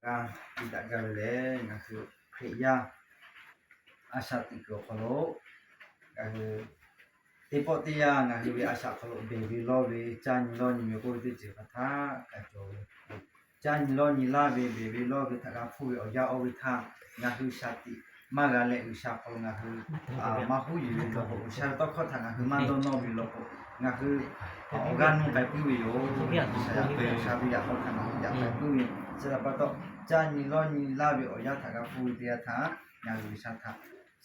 g'a piˇ daꞈ gaˇ ve lehˬ, ngaˬ hui Hkriꞈ yaˇ a shaꞈ teꞈ kuiˬ awˬ hk'aw lo ngaˬ hui teˇ pawˆ teˇ yanˇ ngaˬ hui ve a shaꞈ awˬ hk'aw lo beˬ ve lawˇ ve, caˇ nyi lawˇ nyi ve k'oˆ ve teˇ ceuˬ hk'a htaˇ kaꞈ cawˬ ve. Caˇ nyi lawˇ nyi laˇ ve, beˬ ve lawˇ ve htaꞈ g'a hpuˇ ve awˬ yanˇ oˇ ve htaˇ, ngaˬ hui shaˍ tiꞈ maˇ g'a leh G'uiˬsha hk'aw lo ngaˬ hui maˇ huˉ yuˬ ve law k'o, G'uiˬsha ve tawˇ hkawˇ htaꞈ ngaˬ hui maˇ dawˇ nawˇ ve law k'o, ngaˬ hui awˬ g'aˇ nuˇ k'ai puiˉ ve yoˬ. G'uiˬsha ve yaꞈ k'aw htaꞈ ngaˬ hui yaꞈ k'ai puiˉ ve, chi htaꞈ pa taw, caˇ nyi lawˇ nyi laˇ ve awˬ yanˇ htaꞈ g'a hpuˇ ve teˇ yanˇ htaˇ, ngaˬ hui G'uiˬsha htaꞈ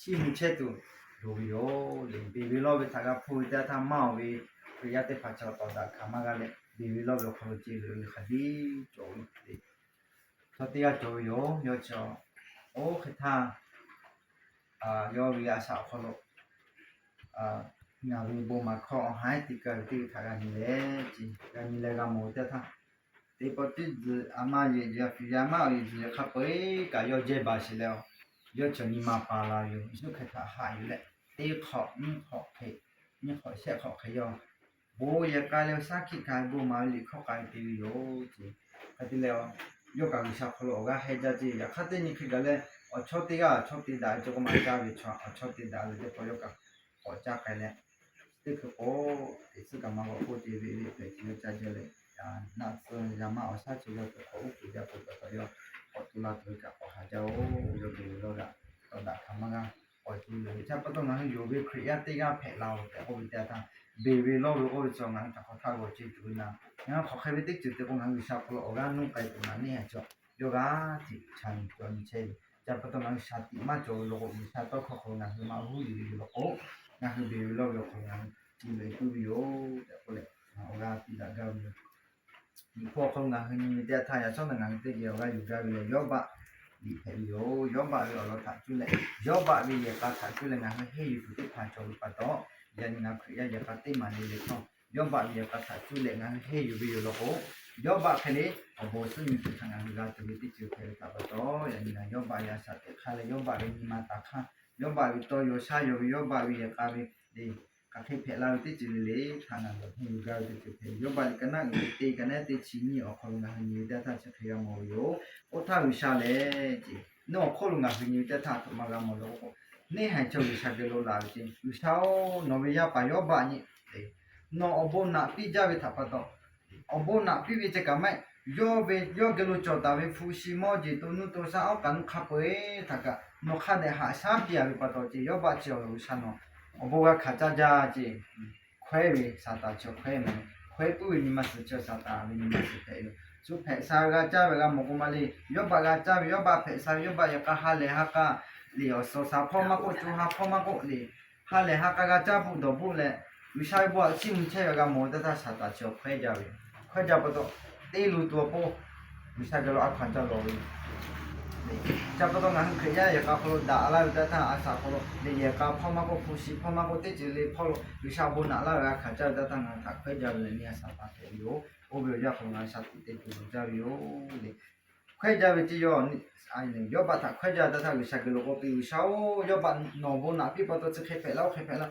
chiˇ mvuh chehˇ tuˬ loˍ ve yoˬ. Beˬ ve lawˇ ve htaꞈ g'a hpuˇ ve teˇ yanˇ htaˇ, maˇ oˬ ve Hkriꞈ yaˇ teˇ hpaˍ chaw tawˍ daꞈ hkanˍ maˇ g'a leh, beˬ ve lawˇ ve awˬ hk'aw lo ce loꞈ ve hk'a biˇ cawˬ ve le. Chaw teˇ g'aˇ cawˬ ve yoˬ. Yawˇ chi oˇ hk'e htaˇ, yawˇ ve a shaꞈ awˬ hk'aw lo ngaˬ ve bon maˍ hkawˇ awˬ ha ehˉ te kaˇ ve teˇ hpaˍ g'a nyi leh, g'a nyi leh g'a mawˬ ve teˇ htaˇ, teˇ pawˆ teˇ zuhˬ a ma yehˬ yaꞈ fiˍ yaˇ maˇ awˬ yehˬ zuhˬ yaꞈ hk'a peu-eˬ kaꞈ yawˇ jehˇ baˬ sheˍ leh, yawˇ chi nyi ma paˍ la ve yoˬ. Yeˍsuˆ Hkriꞈ htaꞈ haꞈ yuˬ leh, teˇ hk'awꞈ nyiˇ hk'awꞈ hk'e, nyiˇ hk'awꞈ shehˆ hk'awꞈ hk'e yawˇ bon yehˬ k'a leh shaˉ hkiˆ kaꞈ bon maˍ ve liꞈ hkawˇ k'ai te ve yoˬ ce. Hk'e te leh, yawˇ kaꞈ G'uiˬsha hk'aw lo awˬ g'aˇ hehnˇ jaˇ ce. Yaꞈ hk'aˇ teˇ nyi hk'e gaˬ leh, awˬ chawˇ teˇ g'aˇ awˬ chawˇ te daꞈ ve cawˬ k'o, maˇ caˇ ve chaw awˬ chawˇ te daꞈ ve teˇ hk'awꞈ yawˇ kaꞈ k'awꞈ caˇ k'ai leh, teˇ hkui k'o, teꞈ tcuhˉ kaꞈ maˇ g'awꞈ k'oˆ ce ve le hpehꞈ ce yawˇ caˇ jaˇ leh, naˆ tcuhˇ yaˇ maˇ awˬ shaˉ chi yawˇ htaꞈ k'awꞈ uˉ peꞈ jaˇ k'o, pa taw yawˇ k'awꞈ tu la tuˬ ve kaꞈ k'awꞈ haˍ jaˇ oˬ. Yawˇ beˬ ve lawˇ g'aˇ tawˍ daꞈ hkanˍ maˇ g'a k'awꞈ ce ve yoˬ. Chi pa taw ngaˬ hui yonˍ ve Hkriꞈ yaˇ teˇ g'aˇ hpehꞈ la oˬ tehꞈ k'oˆ ve teˇ yanˇ htaˇ, beˬ ve lawˇ ve k'oˆ ve chaw ngaˬ hui htaꞈ hk'aˬ htaˇ g'awˬ ce tuˬ ve na, ngaˬ hui hk'aˬ hk'e ve teˇ ceuˬ te k'o, ngaˬ hui G'uiˬsha hk'aw lo awˬ g'aˇ nuˇ k'ai tuˬ naˍ neˇ haiˬ chaw yawˇ g'aˇ hteꞈ chaˇ nyi cawˇ nyi chehˇ ve. Chi pa taw ngaˬ hui shaˍ tiꞈ maˇ cawˬ ve law k'o, G'uiˬsha tawˇ hkawˇ hk'aw lo ngaˬ hui maˇ huˉ yuˬ ve yoˬ law k'o, ngaˬ hui beˬ ve lawˇ ve awˬ hk'aw lo ngaˬ hui ce loꞈ e puiˉ ve yoˬ tehꞈ k'oˆ leh, awˬ g'aˇ piˇ daꞈ gaˇ ve yoˬ. Liꞈ hpu awˬ hk'aw lo ngaˬ hui nyi ve teˇ yanˇ htaˇ, yaꞈ shawˉ naˬ ngaˬ hui teˇ geh awˬ g'aˇ yuˬ gaˇ ve lehˬ, Yawˇbaˆ liꞈ hpehꞈ ve yoˬ. Yawˇbaˆ ve awˬ lawn htaꞈ cuˇ leh, Yawˇbaˆ ve yehˬ k'a htaꞈ cuˇ leh ngaˬ hui henˇ yuˬ tuˬ teˇ hpaˍ cawˬ ve pa taw, yaꞈ nyi ngaˬ Hkriꞈ yaˇ yehˬ k'a teˇ maˬ le le htawˇ, Yawˇbaˆ ve yehˬ k'a htaꞈ cuˇ leh ngaˬ hui henˇ yuˬ ve yoˬ law k'o, Yawˇbaˆ hk'e le awˬ bon suhˉ nyi tuˬ htaꞈ ngaˬ hui g'a tuˬ ve teˇ ceuˬ hpehꞈ ve htaꞈ pa taw, yaꞈ nyi ngaˬ Yawˇbaˆ ve a shaꞈ teꞈ hk'aˇ leh Yawˇbaˆ ve nyi ma taˍ hk'aˇ, Yawˇbaˆ ve tawˇ yaw shaˉ yaw ve Yawˇbaˆ ve yehˬ k'a ve le, hk'aˬ hk'e hpehꞈ la ve teˇ ceuˬ le le htaꞈ ngaˬ hui henˇ yuˬ gaˇ ve teˇ ceuˬ hpehꞈ ve. Yawˇbaˆ liꞈ ka naˆ uiˍ ve teˇ ka naˆ teˇ chi nyiˇ awˬ hk'aw lo ngaˬ hui nyi ve teˇ yanˇ htaˇ chi hk'e g'a mawˬ ve yoˬ. Oˇ htaˇ G'uiˬsha lehˬ ce, nawˬ awˬ hk'oˆ lo ngaˬ hui nyi ve teˇ htaˇ htoꞈ ma g'a mawˬ le k'o, neˇ haiˬ chaw G'uiˬsha geh lo laˬ ve ce, G'uiˬsha-oˬ, nawˬ ve yaˇ paˍ Yawˇbaˆ nyi, nawˬ awˬ bon naꞈ piˇ jaˇ ve htaꞈ pa taw, awˬ bon naꞈ piˇ ve ceh kaꞈ maˇ heˆ. Yawˇ ve yawˇ geh lo cawˬ taˍ ve hpu shi mawˇ jeˬ to nuˇ to shaˆ awˉ kaꞈ nuˇ hk'a peu-eˬ htaꞈ kaꞈ nawˬ hk'a dehꞈ haꞈ shaˉ piˇ a ve pa taw ce, Yawˇbaˆ chi awˬ G'uiˬsha nawˬ awˬ bon g'a hkanˍ caˇ jaˇ ce. Hkawehˉ ve Saˍtanˍ chi hkawehˉ ma, hkawehˉ puiˉ ve nyi ma suhˍ chi Saˍtanˍ ve nyi ma suhˍ hpehꞈ ve. Shu hpehꞈ sha g'a caˇ ve g'a mawˬ k'o maˇ le. Yawˇbaˆ g'a caˇ ve, Yawˇbaˆ hpehꞈ sha ve, Yawˇbaˆ yehˬ k'a ha lehˬ ha k'a le, awˬ suhˍ shaˍ hpawˇ maˇ k'oˆ, co ha hpawˇ maˇ k'oˆ le, ha lehˬ ha k'a g'a caˇ bvuhꞈ dawˬ bvuhꞈ leh, G'uiˬsha ve bon htaꞈ chiˇ mvuh chehˇ ve g'a mawˬ ve teˇ htaˇ, Saˍtanˍ chi awˬ hkawehˉ jaˇ ve, hkawehˉ jaˇ pa taw, te luˬ tuˬ awˬ pon G'uiˬsha geh lo a hkaw-anˬ ca lawˬ ve. Chi pa taw ngaˬ hui Hkriꞈ yaˇ yehˬ k'a hk'aw lo daꞈ laˇ ve teˇ htaˇ, a shaꞈ hk'aw lo le yehˬ k'a hpawˇ maˇ k'oˆ, hpu shi hpawˇ maˇ k'oˆ, teˇ ceuˬ le hpawˇ lo G'uiˬsha bon naꞈ laˇ ve g'a hkanˍ caˇ ve teˇ htaˇ, ngaˬ hui htaꞈ hkawehˉ jaˇ ve le, nyi a Saˍtanˍ hpehꞈ ve yoˬ. Oˇ ve awˬ yanˇ hk'aw lo ngaˬ hui shaˍ tiꞈ te tuˬ loˍ jaˇ ve yoˬ le. Hkawehˉ jaˇ ve ce, Yawˇbaˆ htaꞈ hkawehˉ jaˇ ve teˇ htaˇ G'uiˬsha geh lo k'oˆ piˇ, G'uiˬsha-oˬ, Yawˇbaˆ nawˬ bon naꞈ piˇ pa taw chi hk'e hpehꞈ la, oˇ hk'e hpehꞈ la.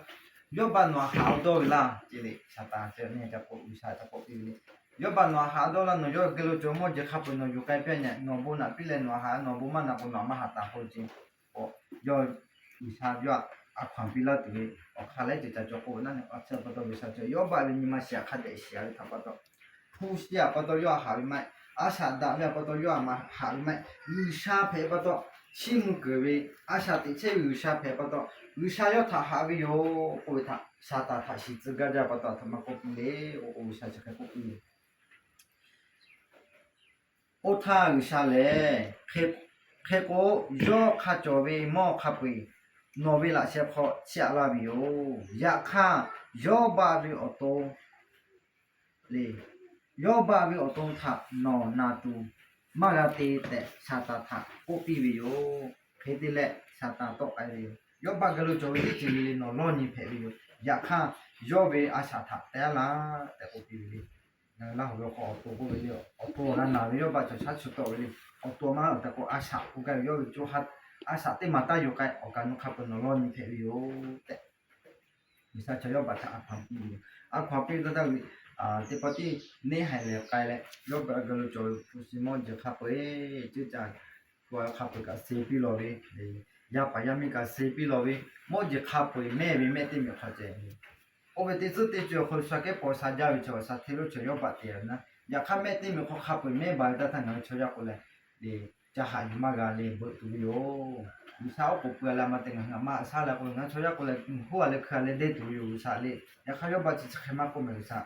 Yawˇbaˆ nawˬ htaꞈ haꞈ dawˇ ve laˇ ce le. Saˍtanˍ chi neˇ ca k'oˆ, G'uiˬsha ca k'oˆ piˇ ve le. Yawˇbaˆ nawˬ htaꞈ haꞈ dawˇ laˇ, nawˬ yawˇ geh lo cawˬ mawˇ jeˬ hk'a peu-eˬ nawˬ yuˬ k'ai piˇ a nyi, nawˬ bon naꞈ piˇ leh nawˬ haꞈ, nawˬ bon maˇ naꞈ k'o nawˬ maˇ haꞈ taˍ k'oˆ ce. K'o, yawˇ G'uiˬsha yawˇ a hkaw-anˬ piˇ laˇ tuˬ ve awˬ hk'aˇ lehˬ, ceuˬ ca cawˬ k'oˆ ve naˉ ne, a chi pa taw G'uiˬsha cawˬ, Yawˇbaˆ ve nyi ma shiˍ hk'a dehꞈ shiˍ a ve htaꞈ pa taw, hpu shi a pa taw yawˇ haꞈ ve maˇ heˆ. A shaꞈ daꞈ ve a pa taw yawˇ haꞈ ve maˇ heˆ. G'uiˬsha hpehꞈ pa taw, chiˇ mvuh keunˍ ve, a shaꞈ teꞈ chehˇ ve G'uiˬsha hpehꞈ pa taw, G'uiˬsha yawˇ htaꞈ haꞈ ve yoˬ k'oˆ ve htaꞈ Saˍtanˍ htaꞈ shiˍ tcuh gaˇ jaˇ pa taw, a htoꞈ ma k'oˆ piˇ le k'o, G'uiˬsha chi hk'e k'oˆ piˇ le. Oˇ htaˇ G'uiˬsha lehˬ, hk'e k'o, yawˇ hk'a cawˬ ve mawˇ hk'a peu-eˬ nawˬ ve laꞈ sheh hk'aw chiˇ aꞈ laˇ ve yoˬ. Yaꞈ hk'aˇ, Yawˇbaˆ ve awˬ to le, Yawˇbaˆ ve awˬ to htaꞈ nawˬ na tuˬ maˇ g'a te tehꞈ, Saˍtanˍ htaꞈ k'oˆ piˇ ve yoˬ. Hk'e te leh, Saˍtanˍ tawˆ k'ai ve yoˬ. Yawˇbaˆ geh lo cawˬ ve teˇ ceuˬ le le nawˬ lawˇ nyi hpehꞈ ve yoˬ. Yaꞈ hk'aˇ, yawˇ ve a shaꞈ htaꞈ teh laˇ tehꞈ k'oˆ piˇ ve le. Ngaˬ hui Laˇ huˍ ve awˬ hk'aw awˬ to k'oˆ ve le, awˬ to awˬ g'a naˬ ve Yawˇbaˆ cawˬ shaˉ chu tawˆ ve le. Awˬ to a maˇ heˆ tehꞈ k'o, a shaꞈ k'oˆ gaˇ ve yawˇ ve co ha, a shaꞈ teˇ maˬ taˇ yawˬ k'ai, awˬ kaˬ nu hk'a peu-eˬ nawˬ lawˇ nyi hpehꞈ ve yoˬ tehꞈ, G'uiˬsha chaw Yawˇbaˆ htaꞈ a hkaw-anˬ piˇ ve yoˬ. A hkaw-anˬ piˇ ve teˇ htaˇ, Teˇ pawˆ tiˉ neˇ haiˬ lehˬ k'ai leh, Yawˇbaˆ g'a lo cawˬ ve hpu shi mawˇ jeˬ hk'a peu-eˬ, ceuˇ caˇ hpu hk'a peu-eˬ kaꞈ suh piˇ lawˬ ve, yaˇ paˍ yaˇ miˇ kaꞈ suh piˇ lawˬ ve, mawˇ jeˬ hk'a peu-eˬ mehˇ ve mehˆ teˇ miˬ hk'aw ceh. Oˇ ve teˇ tcuhˉ teˇ ceuˬ awˬ hk'aw lo sha kehˉ paw sha jaˇ ve chaw awˬ sha hteˇ lonˉ chaw Yawˇbaˆ te ve naˉ, yaꞈ hk'aˇ mehˆ teˇ miˬ hk'aw hk'a peu-eˬ mehˇ baˬ ve taˇ htaˇ ngaˬ hui chaw yaˇ k'o leh, ca haꞈ yuˬ maˇ g'a leh beuꞈ tuˬ ve yoˬ. G'uiˬsha oˉ k'oˍ pui a leh maˇ te ngaˬ hui a maˇ sha leh k'o, ngaˬ hui chaw yaˇ k'o leh, hu a leh hkui a leh deˇ tuˬ ve yoˬ G'uiˬsha le. Yaꞈ hk'aˇ Yawˇbaˆ chi chi hk'e maˇ k'oˆ mehˍ G'uiˬsha.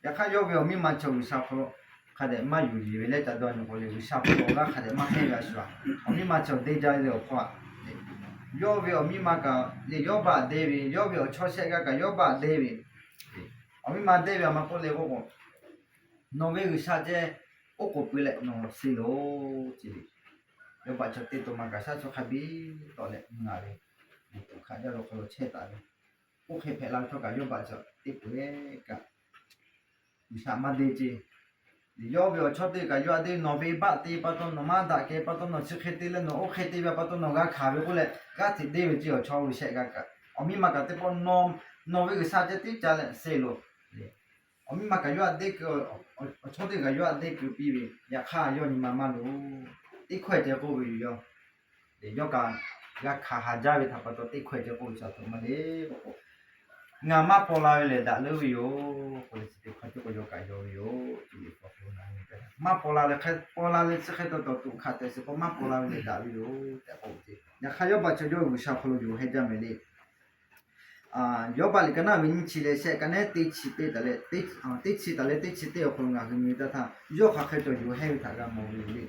Yaꞈ hk'aˇ yawˇ ve awˬ miˇ ma chaw G'uiˬsha hk'aw lo hk'a dehꞈ maˇ yuˬ yeˬ ve leh ca dawˇ nyi k'o leh, G'uiˬsha hk'aw lo awˬ g'aˇ hk'a dehꞈ maˇ heˆ g'a shuˍ a. Awˬ miˇ ma chaw deˇ jaˇ ve awˬ hk'aw a, yawˇ ve awˬ miˇ ma kaꞈ leh Yawˇbaˆ deˇ ve, yawˇ ve awˬ chawˇ shehˆ g'aˇ kaꞈ Yawˇbaˆ deˇ ve, awˬ miˇ ma deˇ ve a ma k'oˆ leh k'o k'o, nawˬ ve G'uiˬsha ceh oˉ k'oˍ pui leh nawˬ suh loˬ ce le. Yawˇbaˆ chaw teˇ to ma kaꞈ shaˉ chaw hk'a biˇ tawˆ leh ngaˬ ve, tuꞈ hkaꞈ jaˇ ve awˬ hk'aw lo chehˇ taˍ ve, oˇ hk'e hpehꞈ la ve htawˇ kaꞈ Yawˇbaˆ chaw teˇ peuˬ kaꞈ G'uiˬsha maˇ deˇ ce. Yawˇ ve awˬ chawˇ teˇ kaꞈ yawˇ a deˇ, nawˬ venˇbaˆ te pa taw, nawˬ maˇ daꞈ kehˬ pa taw, nawˬ chi hk'e te leh nawˬ oˇ hk'e te ve pa taw, nawˬ g'a hkanˍ ve k'oˆ leh g'aˇ hteꞈ deˇ ve ce awˬ chawˇ ve shehˆ g'aˇ kaꞈ, awˬ miˇ ma kaꞈ teˇ pawˆ, nawˬ ve G'uiˬsha ceh tiˉ ca leh suh loˬ. Awˬ miˇ ma kaꞈ yawˇ a deˇ keu, awˬ chawˇ teˇ kaꞈ yawˇ a deˇ keu piˇ ve, yaꞈ hk'aˇ yawˇ nyi ma maˇ loˬ. Teˇ hkawehˇ ceh k'oˆ ve yoˬ yawˇ. Yawˇ kaꞈ g'a hkanˍ haˍ jaˇ ve htaꞈ pa taw teˇ hkawehˇ ceh k'oˆ ve chi a htoꞈ ma le k'o, ngaˬ maˇ paw la ve lehˬ daꞈ leuˉ ve yoˬ k'oˆ leh chi teˇ hkawˇ ceh k'o yawˇ kaꞈ yaw ve yoˬ. Maˇ paw la leh hk'e, paw la leh chi hk'e taw taw tuꞈ hkaꞈ tehꞈ shiˍ k'o maˇ paw la ve lehˬ daꞈ ve yoˬ tehꞈ k'oˆ ve ce. Yaꞈ hk'aˇ Yawˇbaˆ chaw yawˇ G'uiˬsha hk'aw lo yonˍ heh jaˇ mehˍ le. Yawˇbaˆ liꞈ ka naˉ ve nyiˇ chi leh shehˆ, ka naˉ teˇ chi teˇ taˍ leh teˇ chi taˍ leh teˇ chi teˇ awˬ hk'aw lo ngaˬ hui nyi ve teˇ htaˇ, yawˇ hk'aˬ hk'e cawˬ yonˍ heh ve htaꞈ g'a mawˬ ve yoˬ le.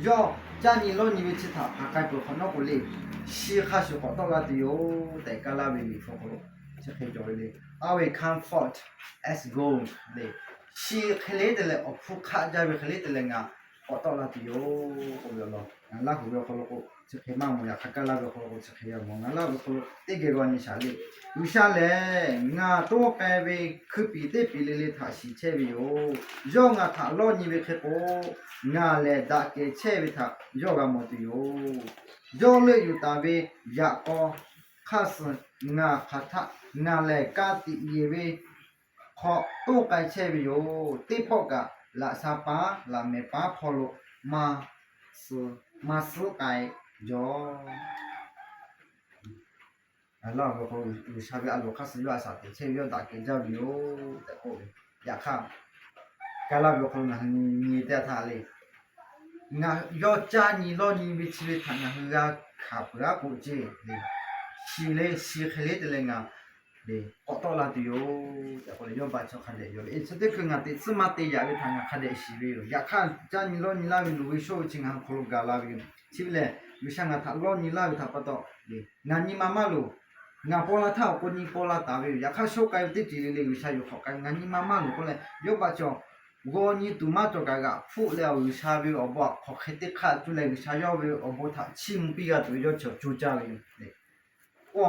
Yawˇ caˇ nyi lawˇ nyi ve chi htaꞈ hpanˍ k'ai peuˬ hk'awꞈ nawˉ k'o le, shi hk'a shuˍ k'awꞈ tawˆ la tuˬ yoˬ tehꞈ kaˇ laˇ ve liꞈ hpu hk'aw lo chi hk'e cawˬ ve le. I will come forth as gold le. Shi hk'e le te leh awˬ hpfuhˇ hk'aˆ jaˇ ve hk'e le te leh ngaˬ k'awꞈ tawˆ la tuˬ yoˬ k'oˆ ve awˬ lawn ngaˬ Laˇ huˍ ve awˬ hk'aw lo k'o chi hk'e maˇ mawˬ, yaꞈ hk'aˇ kaˇ laˇ ve awˬ hk'aw lo k'o chi hk'e g'a mawˬ. Ngaˬ Laˇ huˍ hk'aw lo teˇ geh g'aw nyi shaˍ le. G'uiˬsha lehˬ ngaˬ toˇ k'ai ve hkui piˍ teˇ piˍ le le htaꞈ shiˍ chehˇ ve yoˬ. Yawˇ ngaˬ htaꞈ lawˇ nyi ve hk'e k'o, ngaˬ lehˬ daꞈ kehˬ chehˇ ve htaꞈ yawˇ g'a mawˬ tuˬ yoˬ. Yawˇ leuˆ yuˬ taˍ ve yaꞈ k'aw hk'aˇ suh ngaˬ hk'aˬ htaˆ, ngaˬ lehˬ ka tiꞈ yeˬ ve hk'aw toˇ k'ai chehˇ ve yoˬ. Teˇ pawˆ kaꞈ laꞈ sha paˉ laꞈ mehˍ paˉ hpawˇ lo maˇ suh k'ai jaw. Laˇ huˍ ve awˬ hk'aw lo G'uiˬsha ve a loˍ hk'aˇ suh yawˇ a shaꞈ teꞈ chehˇ ve yawˇ daꞈ kehˬ jaˇ ve yoˬ tehꞈ k'oˆ ve. Yaꞈ hk'aˇ, kaˇ laˇ ve awˬ hk'aw lo ngaˬ hui nyi teˇ htaˇ le, ngaˬ yawˇ caˇ nyi lawˇ nyi ve chi ve htaꞈ ngaˬ hui g'a hkanˍ peuˬ aˉ k'oˆ ce le. Shi le, shi hk'e le te leh ngaˬ k'awꞈ tawˆ la tuˬ yoˬ tehꞈ k'oˆ leh Yawˇbaˆ chaw hk'a dehꞈ yaw ve, chi teˇ hkui ngaˬ teꞈ tcuhˉ maˇ te yaꞈ ve htaꞈ ngaˬ hk'a dehꞈ shiˍ ve yoˬ. Yaꞈ hk'aˇ caˇ nyi lawˇ nyi laˇ ve luˬ ve shoˆ ve chi ngaˬ hui hk'aw lo gaˬ la ve yoˬ. Chi ve lehˬ G'uiˬsha ngaˬ htaꞈ lawˇ nyi laˇ ve htaꞈ pa taw, ngaˬ nyi ma maˇ loˬ. Ngaˬ paw la htaˇ awˬ pon nyi paw la taˍ ve yoˬ. Yaꞈ hk'aˇ shawˉ k'ai ve teˇ ceuˬ le le G'uiˬsha yoˬ hk'awꞈ k'ai ngaˬ nyi ma maˇ loˬ k'oˆ leh Yawˇbaˆ chaw g'aw nyi tuˬ maˇ cawˬ kaꞈ g'aꞈ hpfuhˆ leh G'uiˬsha ve awˬ bon hk'aˬ hk'e teˇ hk'aˆ cuˇ leh G'uiˬsha yawˇ ve awˬ bon htaꞈ chiˇ mvuh piˇ g'a tuˬ ve yawˇ chaw co caˇ ve yoˬ. K'o,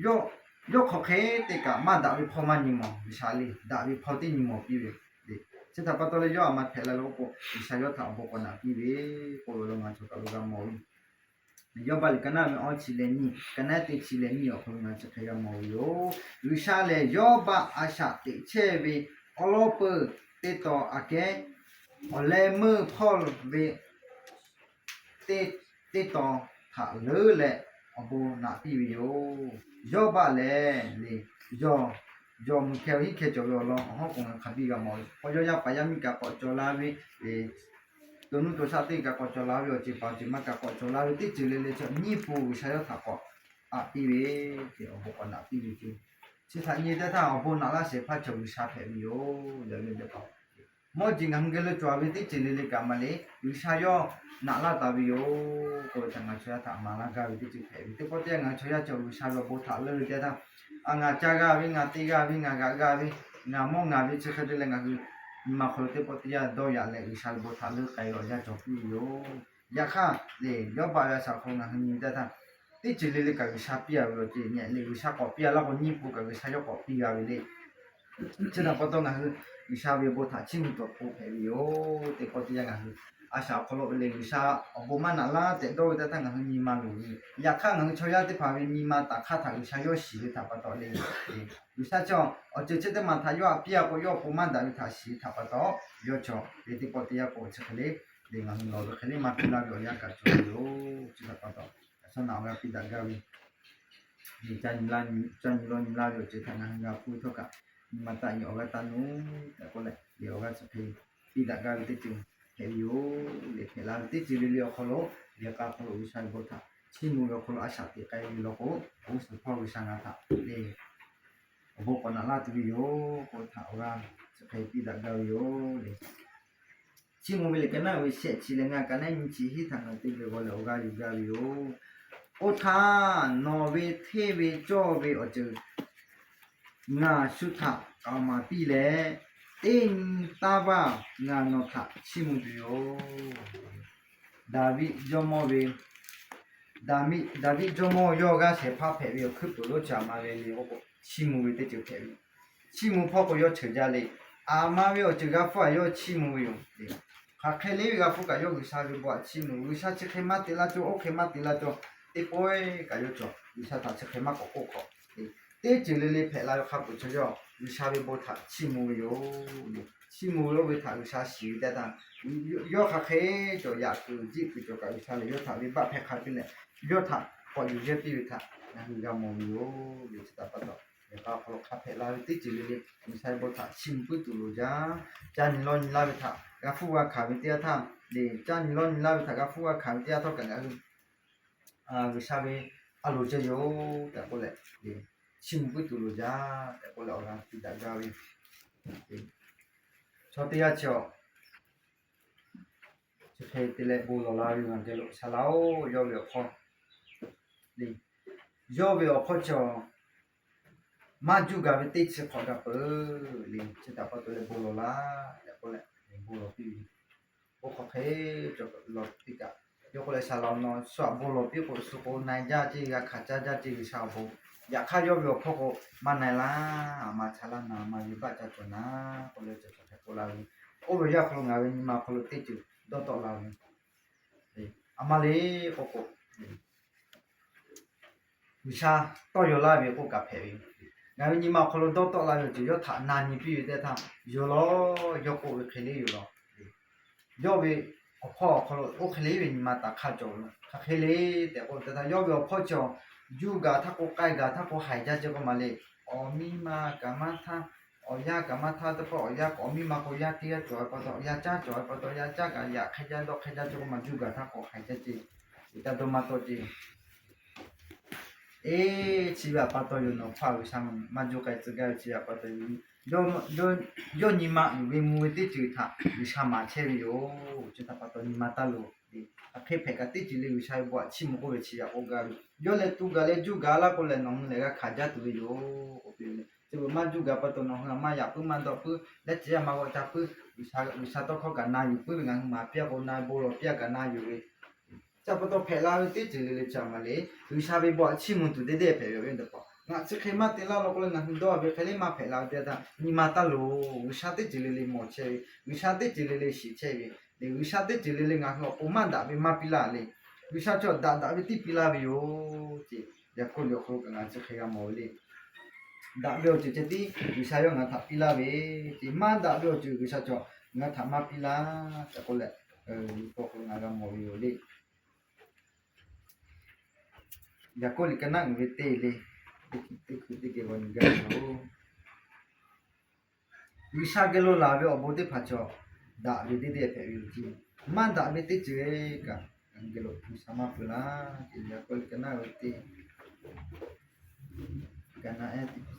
yawˇ hk'aˬ hk'e te kaꞈ maˇ daꞈ ve hpawˇ maˇ nyi mawˬ G'uiˬsha le, daꞈ ve hpawˇ teˇ nyi mawˬ piˇ ve le. Chi htaꞈ pa taw leh yawˇ a ma hpehꞈ la lo k'o, G'uiˬsha yawˇ htaꞈ awˬ bon k'awꞈ naꞈ piˇ ve k'oˆ ve awˬ lawn ngaˬ chaw kaˬ lo g'a mawˬ ve. Yawˇbaˆ liꞈ ka naˉ ve awˇ chi leh nyiˇ, ka naˉ teˇ chi leh nyiˇ awˬ hk'aw lo ngaˬ chi hk'e g'a mawˬ ve yoˬ. G'uiˬsha lehˬ Yawˇbaˆ a shaꞈ teꞈ chehˇ ve awˉ lawˉ peuˇ teˇ taw aꞈ kehˉ awˬ leh meuˇ hpawˇ ve teˇ, teˇ taw htaꞈ leuˉ leh awˬ bon naꞈ piˇ ve yoˬ. Yawˇbaˆ lehˬ le, yawˇ, yawˇ mui hkeh hiˉ hkeh cawˬ ve awˬ lawn awˬ hawˉ k'o ngaˬ hk'a biˇ g'a mawˬ ve. K'awꞈ yawˇ yaˇ paˍ yaˇ miˇ kaꞈ k'awꞈ cawˬ la ve, to nuˇ to shaˆ teˇ kaꞈ k'awꞈ cawˬ la ve, awˬ ceuˬ paˍ awˬ ceuˬ ma kaꞈ k'awꞈ cawˬ la ve teˇ ceuˬ le le chi nyiˇ pun G'uiˬsha yawˇ htaꞈ k'awꞈ aꞈ piˇ ve, awˬ bon k'awꞈ naꞈ piˇ ve ce. Chi htaꞈ nyi teˇ htaˇ awˬ bon naꞈ laˇ shehˍ hpaˇ chaw G'uiˬsha hpehꞈ ve yoˬ. Mawˇ jeˬ ngaˬ hui geh lo cawˬ ve teˇ ceuˬ le le kaꞈ maˇ le, G'uiˬsha yawˇ naꞈ laˇ taˍ ve yoˬ k'oˆ ve htaꞈ ngaˬ chaw yaˇ htaꞈ maˍ laˇ gaˇ ve teˇ ceuˬ hpehꞈ ve. Teˇ pawˆ teˇ yanˇ ngaˬ chaw yaˇ cawˬ G'uiˬsha ve awˬ bon htaꞈ leuˉ ve teˇ htaˇ, ngaˬ ca g'a ve, ngaˬ te g'a ve, ngaˬ g'aꞈ g'a ve, ngaˬ mawˇ ngaˬ ve chi hk'e te leh ngaˬ hui nyi ma hk'aw lo teˇ pawˆ teˇ yanˇ dawˇ yaꞈ leh G'uiˬsha ve bon htaꞈ leuˉ k'ai ve awˬ yanˇ cawˬ piˇ ve yoˬ. Yaꞈ hk'aˇ le, Yawˇbaˆ ve a shaꞈ hk'aw lo ngaˬ hui nyi teˇ htaˇ, teˇ ceuˬ le le kaꞈ G'uiˬsha piˇ a ve awˬ ceuˬ nyi le, G'uiˬsha k'awꞈ piˇ a laˇ k'o nyiˇ pun kaꞈ G'uiˬsha yawˇ k'awꞈ piˇ g'a ve le. Chi htaꞈ pa taw ngaˬ hui G'uiˬsha ve bon htaꞈ chiˇ mvuh tuˬ awˬ pon hpehꞈ ve yoˬ. Teˇ pawˆ teˇ yanˇ ngaˬ hui a shaꞈ awˬ hk'aw lo le G'uiˬsha awˬ bon maˇ naꞈ laˇ tehꞈ dawˇ ve teˇ htaˇ ngaˬ hui nyi ma loˍ ve. Yaꞈ hk'aˇ ngaˬ hui chaw yaˇ teˇ hpaˍ ve nyi ma taˍ hk'aˇ htaꞈ G'uiˬsha yawˇ shiˍ ve htaꞈ pa taw le, G'uiˬsha chi awˬ ceuˬ chi teˇ maˬ htaꞈ yawˇ htaꞈ piˇ a k'o, yawˇ awˬ pon maˇ daꞈ ve htaꞈ shiˍ ve htaꞈ pa taw, yawˇ chaw ve teˇ pawˆ teˇ yanˇ k'o chi hk'e le, le ngaˬ hui lawˬ ve hk'e le maˇ piˇ laˇ ve awˬ yanˇ kaꞈ cawˬ ve yoˬ. Chi htaꞈ pa taw, a shaˉ naꞈ awˬ g'aˇ piˇ daꞈ gaˇ ve, ca nyi lawˇ nyi laˇ ve awˬ ceuˬ htaꞈ ngaˬ hui g'a hpuˇ ve htawˇ kaꞈ, nyi ma taˆ nyi awˬ g'aˇ taˇ nuˇ tehꞈ k'oˆ leh, le awˬ g'aˇ chi hk'e piˇ daꞈ gaˇ ve teˇ ceuˬ hpehꞈ ve yoˬ. Le hpehꞈ la ve teˇ ceuˬ le le awˬ hk'aw lo, yehˬ k'a hk'aw lo G'uiˬsha ve bon htaꞈ chiˇ mvuh ve awˬ hk'aw lo a shaꞈ teꞈ k'ai ve law k'o, awˬ g'uˇ suhˍ hpawˇ G'uiˬsha ngaˬ htaꞈ le awˬ bon k'awꞈ naꞈ laˇ tuˬ ve yoˬ k'oˆ htaꞈ awˬ g'aˇ chi hk'e piˇ daꞈ gaˇ ve yoˬ le. Chiˇ mvuh ve liꞈ ka naˉ ve shehˆ chi leh ngaˇ, ka naˉ nyi chi hiˉ htaꞈ ngaˬ hui teˇ geh g'aw leh awˬ g'aˇ yuˬ gaˇ ve yoˬ. Oˇ htaˇ nawˬ ve hteˇ ve cawˇ ve awˬ ceuˬ ngaˬ shu htaꞈ k'aoˍ maˍ piˇ leh, teˇ nyi taˇ baˇ ngaˬ nawˬ htaꞈ chiˇ mvuh tuˬ yoˬ. Daˍviˆ jawˇmawˇ ve, Daˍviˆ jawˇmawˇ yawˇ g'aˇ shehˍ hpaˇ hpehꞈ ve awˬ hkuiˉ puiˍ lonˉ chi aˬ ma ve le k'o, chiˇ mvuh ve teˇ ceuˬ hpehꞈ ve. Chiˇ mvuh hpawˇ k'o yawˇ cheuˬ jaˇ le. Aˬ ma ve awˬ ceuˬ g'a hpuˇ aꞈ yawˇ chiˇ mvuh ve yoˬ. Hk'aˬ hk'e le ve g'a hpuˇ kaꞈ yawˇ G'uiˬsha ve bon htaꞈ chiˇ mvuh. G'uiˬsha chi hk'e maˇ te laˇ cawˇ, oˇ hk'e maˇ te laˇ cawˇ, teˇ pawehˇ kaꞈ yawˇ cawˬ. G'uiˬsha htaꞈ chi hk'e maˇ k'awꞈ k'oˆ hk'awꞈ. Teˇ ceuˬ le le hpehꞈ la ve hk'a peuˬ chaw yawˇ G'uiˬsha ve bon htaꞈ chiˇ mvuh ve yoˬ. Chiˇ mvuh ve oˇ ve htaꞈ G'uiˬsha shiˍ ve teˇ htaˇ, yawˇ hk'aˬ hk'e cawˬ yaꞈ kuiˬ jiˆ kuiˬ cawˬ kaꞈ G'uiˬsha lehˬ yawˇ htaꞈ venˇbaˆ hpehˇ hk'a piˇ leh, yawˇ htaꞈ k'awꞈ yuˬ yehˇ piˇ ve htaꞈ ngaˬ hui g'a mawˬ ve yoˬ. Chi htaꞈ pa taw, yehˬ k'a awˬ hk'aw lo hk'a hpehꞈ la ve teˇ ceuˬ le le G'uiˬsha ve bon htaꞈ chiˇ mvuh puiˉ tuˬ loˍ jaˇ. Ca nyi lawˇ nyi laˇ ve htaꞈ g'a hpuˇ g'a hkanˍ ve teˇ yanˇ htaˇ le, ca nyi lawˇ nyi laˇ ve htaꞈ g'a hpuˇ g'a hkanˍ ve teˇ yanˇ htawˇ kaꞈ ngaˬ hui G'uiˬsha ve a loˍ ceh yoˬ tehꞈ k'oˆ leh, chiˇ mvuh puiˉ tuˬ loˍ jaˇ tehꞈ k'oˆ leh awˬ g'aˇ piˇ daꞈ gaˇ ve. Chaw teˇ g'aˇ chi awˬ chi hk'e te leh bon lawˬ la ve ngaˬ geh lo, Saˍ laꞈ-oˬ, yawˇ ve awˬ hk'aw le, yawˇ ve awˬ hk'aw chi awˬ maˇ juˇ gaˬ ve teˇ chi hk'awꞈ gaˬ peuˬ le. Chi htaꞈ pa taw leh bon lawˬ laˇ tehꞈ k'oˆ leh, bon lawˬ piˇ ve. Oˇ hk'aw hk'e cawˬ lawˬ piˇ kaꞈ, yawˇ k'oˆ leh, Saˍ laꞈ-oˬ, nawˬ shu htaꞈ bon lawˬ piˇ k'o, shu k'o na jaˇ ceˇ, g'a hkanˍ caˇ jaˇ ceˇ G'uiˬsha awˬ bon. Yaꞈ hk'aˇ yawˇ ve awˬ hpawˇ k'o maˇ na-e laˇ. Aˬ ma hk'a laˇ na, aˬ ma ve baˆ ca cawˬ na k'oˆ leh, cawˬ cawˬ hk'e k'oˆ la ve. Oˇ ve yaˇ hk'aw lo ngaˬ ve nyi ma awˬ hk'aw lo teˇ ceuˬ dawˇ tawˆ la ve, aˬ ma le k'oˆ k'o, G'uiˬsha tawˇ yaw laˇ ve k'oˆ kaꞈ hpehꞈ ve. Ngaˬ ve nyi ma awˬ hk'aw lo dawˇ tawˆ la ve awˬ ceuˬ yawˇ htaꞈ na nyi piˇ ve teˇ htaˇ, yoˬ law, yawˇ k'oˆ ve hk'e le yoˬ law. Yawˇ ve awˬ hpawˇ awˬ hk'aw lo oˇ hk'e le ve nyi ma taˍ hk'aˇ cawˬ ve, hk'aˬ hk'e le tehꞈ k'oˆ ve teˇ htaˇ, yawˇ ve awˬ hpawˇ cawˬ, juˇ gaˬ htaˇ k'o, k'ai gaˬ htaˇ k'o, haiˬ jaˇ ceh k'oˆ ma le. Awˬ miˇ ma kaꞈ maˇ htaˇ, awˬ yaˇ kaꞈ maˇ htaˇ teˇ pawˆ, awˬ yaˇ k'awꞈ miˇ ma k'o, yaˇ teˇ g'aˇ cawˬ ve pa taw, yaˇ caˉ cawˬ ve pa taw, yaˇ caˉ kaꞈ yaꞈ hk'e jaˇ dawˇ hk'e jaˇ ceh k'oˆ ma, juˇ gaˬ htaˇ k'o haiˬ jaˇ ceh, taˇ dawˇ maˇ tawˆ ceh. Eˇ, chi ve awˬ pa taw yoˬ, nawˬ hpawˇ G'uiˬsha maˇ juˇ k'ai tcuh gaˇ ve chi ve awˬ pa taw yoˬ. Yawˇ nyi ma uiˍ ve mvuh ve teˇ ceuˬ htaꞈ G'uiˬsha maˍ chehˇ ve yoˬ. Chi htaꞈ pa taw nyi ma taˇ loˍ. Hk'aˬ hk'e hpehꞈ kaꞈ teˇ ceuˬ le G'uiˬsha ve bon htaꞈ chiˇ mvuh k'oˆ ve chi yaꞈ k'oˆ gaˇ ve. Yawˇ leh tu gaˬ leh juˇ gaˬ laˇ k'o lehˬ, nawˬ hui lehˬ g'a hkanˍ jaˇ tuˬ ve yoˬ k'oˆ piˇ ve le. Chi beuꞈ maˇ juˇ gaˬ pa taw nawˬ hui maˇ yaꞈ puiˉ maˇ dawˆ puiˉ leh, ceh yaˇ ma g'aw ca puiˉ, G'uiˬsha tawˇ hkawˇ kaꞈ na yuˬ puiˉ ve ngaˬ hui maˍ piˇ a k'o, na bon lawˬ piˇ a kaꞈ na yuˬ ve Chi pa taw hpehꞈ la ve teˇ ceuˬ le le chi aˬ ma le, G'uiˬsha ve bon htaꞈ chiˇ mvuh tuˬ teˇ deˇ hpehꞈ ve awˬ viˉ teˇ hpaˍ. Ngaˬ chi hk'e maˇ te laˇ law k'oˆ leh ngaˬ hui dawˇ ve hk'e le maˇ hpehꞈ la ve teˇ htaˇ, nyi ma taˇ loˍ. G'uiˬsha teˇ ceuˬ le le mawˬ chehˇ ve, G'uiˬsha teˇ ceuˬ le le shiˍ chehˇ ve, le G'uiˬsha teˇ ceuˬ le le ngaˬ hui awˬ pon maˇ daꞈ ve maˇ piˇ laˇ le. G'uiˬsha chi daꞈ daꞈ ve tiˉ piˇ laˇ ve yoˬ ce. Yaˍkoˆ liꞈ awˬ hk'aw lo kaꞈ ngaˬ chi hk'e g'a mawˬ ve le. Daꞈ ve awˬ ceuˬ ceh tiˉ G'uiˬsha yawˇ ngaˬ htaꞈ piˇ laˇ ve ce, maˇ daꞈ ve awˬ ceuˬ G'uiˬsha cawˬ ngaˬ htaꞈ maˇ piˇ laˇ tehꞈ k'oˆ leh, liꞈ hk'aw ngaˬ g'a mawˬ ve yoˬ le. Yaˍkoˆ liꞈ ka naˉ uiˍ ve teˇ le, teˇ hkui teˇ geh g'aw nyi gaˇ ve yoˬ. G'uiˬsha geh lo laˬ ve awˬ bon teˇ hpaˍ cawˬ daꞈ ve teˇ deˇ hpehꞈ ve yoˬ ce. Maˇ daꞈ ve teˇ ceuˬ kaꞈ geh lo G'uiˬsha maˇ peuˬ laˇ. Yaˍkoˆ liꞈ ka naˉ uiˍ ve teˇ, ka naˉ ehˉ teˇ hpaˍ